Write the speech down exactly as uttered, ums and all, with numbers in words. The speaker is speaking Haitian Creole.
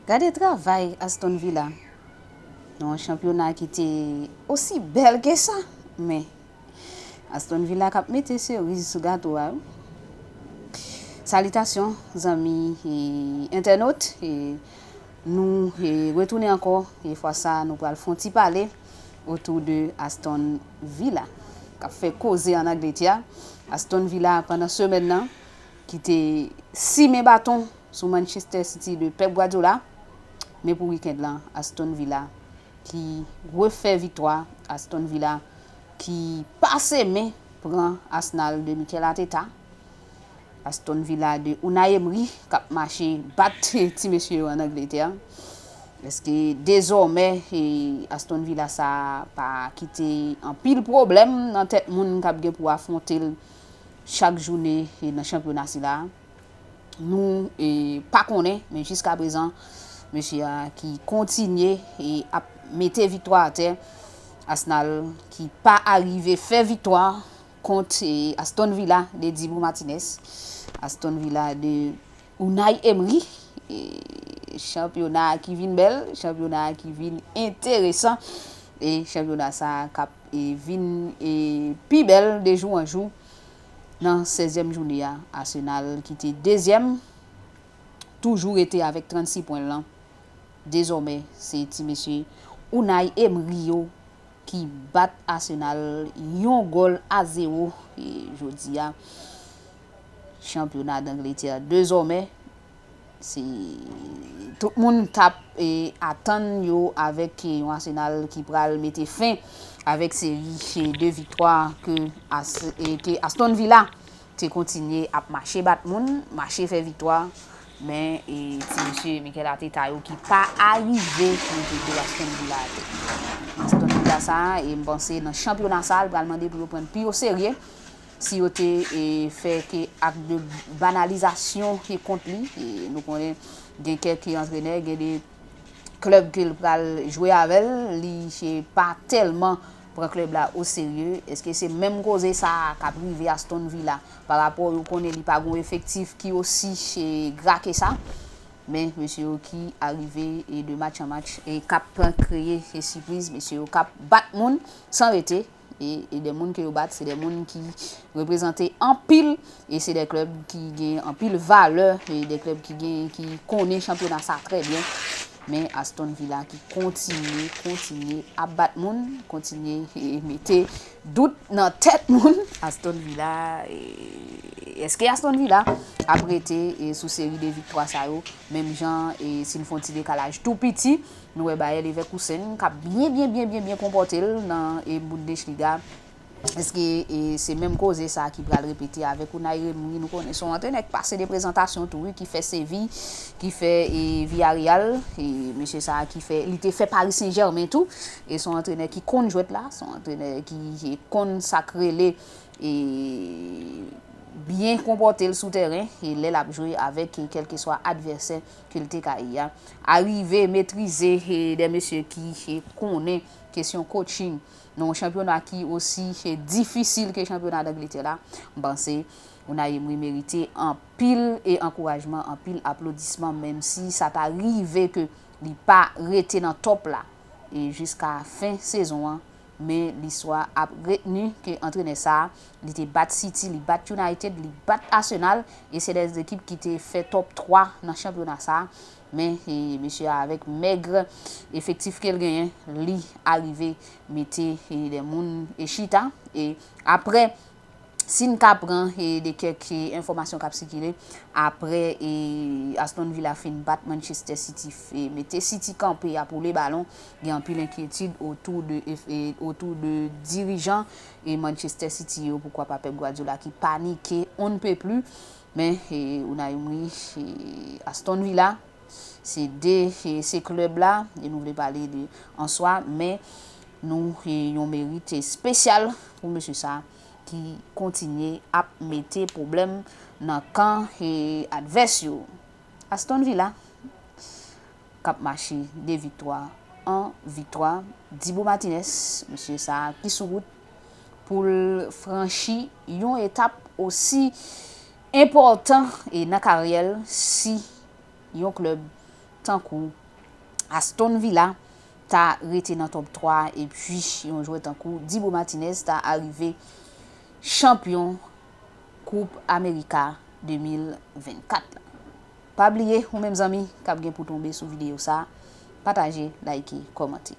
Gade travay Aston Villa nan yon chanpyona ki te osi bèl ke sa, men Aston Villa k ap mete seriz sou gato a wi. Salitasyon zanmi e entènot, e nou e retounen ankò, e fwa sa nou pral fè yon ti pale otou de Aston Villa k ap fè koze ann Angletè. Aston Villa pandan semèn nan ki te simen baton sou Manchester City de Pep Guardiola, men pou wikenn lan Aston Villa ki refè viktwa, Aston Villa ki pase men pran Arsenal de Mikel Arteta, Aston Villa de Unai Emery k ap mache bat ti mesye yo ann Angletè. Èske dezòmè e Aston Villa sa a pa kite anpil pwoblèm nan tèt moun k ap gen pou afwonte l chak jounen e nan chanpyona sila a? Nou e pa konnen, men jiska prezan mesye a ki kontinye e ap mete viktwa atè. Arsenal ki pa arive fè viktwa kont e Aston Villa de Dibu Martinez, Aston Villa de Unai Emery. E chanpyona ki vin bèl, chanpyona ki vin enteresan, e chanpyona sa a k ap e vin e pi bèl de jou an jou. Nan sèzyèm jounen an, Arsenal ki te dezyèm toujou rete avèk trannsis pwen lan. Dezòmè se ti mesye Unai Emery yo ki bat Arsenal yon gòl a zewo e jodi a. Chanpyona d Angletè dezòmè se tout moun t ap e atann yo avèk e yon Arsenal ki pral mete fen avèk seri e de viktwa ke As- e ke Aston Villa te kontinye ap mache bat moun, mache fè viktwa, men e ti mesye Mikel Arteta yo ki pa arive mete do Aston Villa atè. Aston Villa sa a, e m panse nan chanpyona sa a, l pral mande pou yo pran l pi o serye. Si yo te e fè ke ak de banalizasyon e kont li, e nou konnen gen kèk antrenè, gen de klèb ke l pral jwe avè l, li e pa tèlman pran klèb la o serye. Èske se menm koze sa a k ap rive Aston Villa pa rapò yo konnen li pa gen yon efektif ki osi e gra ke sa? Men mesye yo ki arive e de match an match e k ap kreye e sipriz, mesye yo k ap bat moun san rete. E, e de moun ke yo bat, se de moun ki reprezante anpil, e se de klèb ki gen anpil valè, e de klèb ki gen, ki konnen chanpyona sa trè byen. Men Aston Villa ki kontinye, kontinye ap bat moun, kontinye e mete dout nan tèt moun. Aston Villa, e, èske Aston Villa ap rete e sou seri de viktwa sa yo? Menm jan, e si n fè yon ti dekalaj tou piti, nou wè Bayer Leverkusen k ap byen, byen, byen, byen, byen konpòte l nan e Bundesliga. Èske e se menm koze sa a ki pral repete avèk Unai Emery? Nou konnen se yon antrenè ki pase de prezantasyon tou, wi, ki fè Seville, ki fè e Villarreal, e mesye sa a ki fè, li te fè Paris Saint-Germain tou, e se yon antrenè ki konn jwèt la, se yon antrenè ki e konn sa k rele e byen konpòte l sou tèren, e lè l ap jwe avèk e kèlkeswa advèsè ke l te ka ye a. Arive metrize e de mesye ki e konnen kesyon coaching nan yon chanpyona ki osi e difisil ke chanpyona d Angletè la, m panse Unai Emery merite anpil e ankourajman, anpil aplodisman, menm si sa ta rive ke li pa rete nan top la e jiska fen sezon an, men listwa ap retni ke antrenè sa a, li te bat City, li bat United, li bat Arsenal, e se de ekip ki te fè top twa nan chanpyona sa a. Men e mesye a, avèk mèg efektif ke l genyen, li arive mete e de moun e chita. E apre, si n ka pran e de kèk e enfòmasyon k ap sikile, apre e Aston Villa fin bat Manchester City, e mete City kanpe ap woule balon, gen anpil enkyetid otou de, e, otou de dirijan e Manchester City yo, poukwa pa Pep Guardiola ki panike on ne peut plus. Men e Unai Emery e Aston Villa, se de e se klèb la, e nou vle pale de an swa, men nou e yon merit espesyal pou mesye sa a ki kontinye ap mete pwoblèm nan kan e advès yo. Aston Villa k ap mache de viktwa an viktwa. Dibu Martinez, mesye sa a ki sou wout pou l franchi yon etap osi enpòtan e nan karyè l, si yon klèb tankou Aston Villa ta rete nan top twa, epi yon jwè tankou Dibu Martinez ta arive chanpyon Koup Amerika de mil vennkat la. Pa bliye, ou menm zanmi k ap gen pou tonbe sou videyo sa, pataje, like, kòmante.